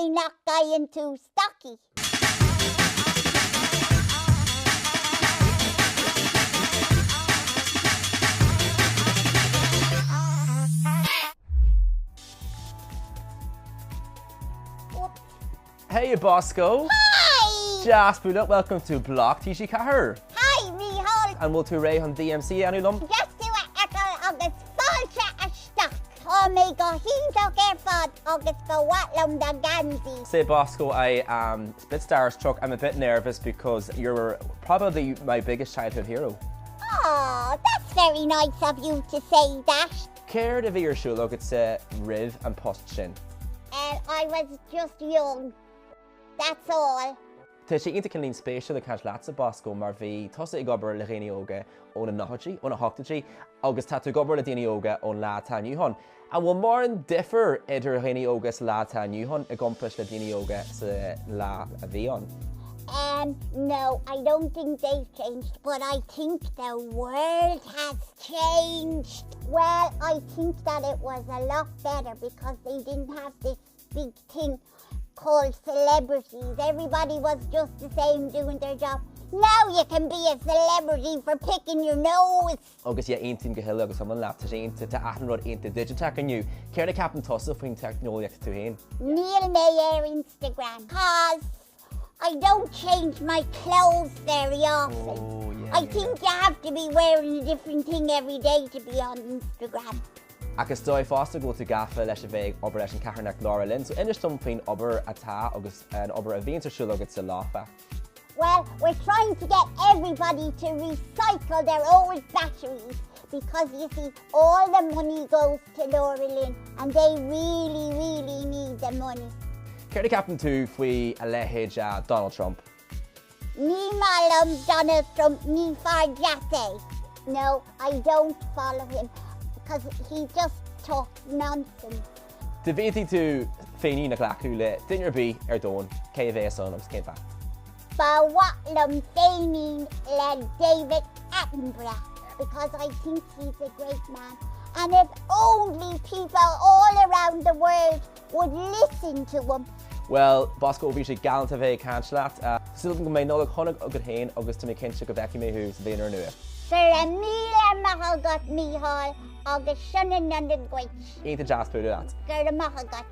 nach gcailleann tú stocaí? Hey Bosco! Hi! Deas bualadh, welcome to Bloc TG4! Hi Mícheál! An bhfuil tú réidh chun DMC a dhéanamh liom? Deas tú a fheiceáil agus fáilte isteach! Tá mé go hiontach ar fad agus ba mhaith liom do gheansaí. Say Bosco, I am a bit starstruck, I'm a bit nervous because you're probably my biggest childhood hero. Aww, that's very nice of you to say that. Céard a bhí ar siúl agatsa roimh an post sin? Eh, I was just young, that's all. Tá sé iontach cineáilín spéisiúil ag caint leatsa, Bosco, mar bhí tusa ag obair le dhaoine óga ó na nóchaidí, ó na hochtóidí, agus tá tú ag obair le daoine óga ón lá atá inniu ann. An bhfuil mórán difear idir dhaoine óga sa lá atá inniu ann i gcomparáid le daoine óga sa lá a bhí ann? Um, no, I don't think they've changed, but I think the world has changed. Well, I think that it was a lot better because they didn't have this big thing called celebrities. Everybody was just the same doing their job. Now you can be a celebrity for picking your nose. Agus yeah, aontaím go huile agus iomlán leat, tá sé iontach, tá achan rud iontach digiteach inniu. Céard a ceapann tusa faoin teicneolaíocht tú féin? Níl mé ar Instagram cause I don't change my clothes very often. Oh, yeah, I yeah. think you have to be wearing a different thing every day to be on Instagram. Ach is dóigh fosta go bhfuil tú gafa leis a bheith ag obair leis an charthanacht LauraLynn, so inis dom faoin obair atá agus an obair a bhíonns ar siúl agat sa Lofa. Well, we're trying to get everybody to recycle their old batteries because you see, all the money goes to LauraLynn and they really, really need the money. Céard a ceapann tú faoi a leithéid Donald Trump? Ní maith liom Donald Trump, ní fear deas é. No, I don't follow him because he just talks nonsense. Dá bhféadfadh tú féinín a ghlacadh le duine ar bith ar domhan, cé a bheas ann agus cén fáth? Ba mhaith liom féinín le David Attenborough because I think he's a great man and if only people all around the world would listen to him. Bhuel, Bosco, bhí sé galánta a bheith ag caint leat. Súil agam go mbeidh Nollaig shona agat féin agus tá mé cinnte go bhfeicfidh mé thú sa bhliain úrnua. Go raibh míle maith agat, Mícheál, agus sona Nollag duit. Iontach deas bualadh leat. Go raibh maith agat.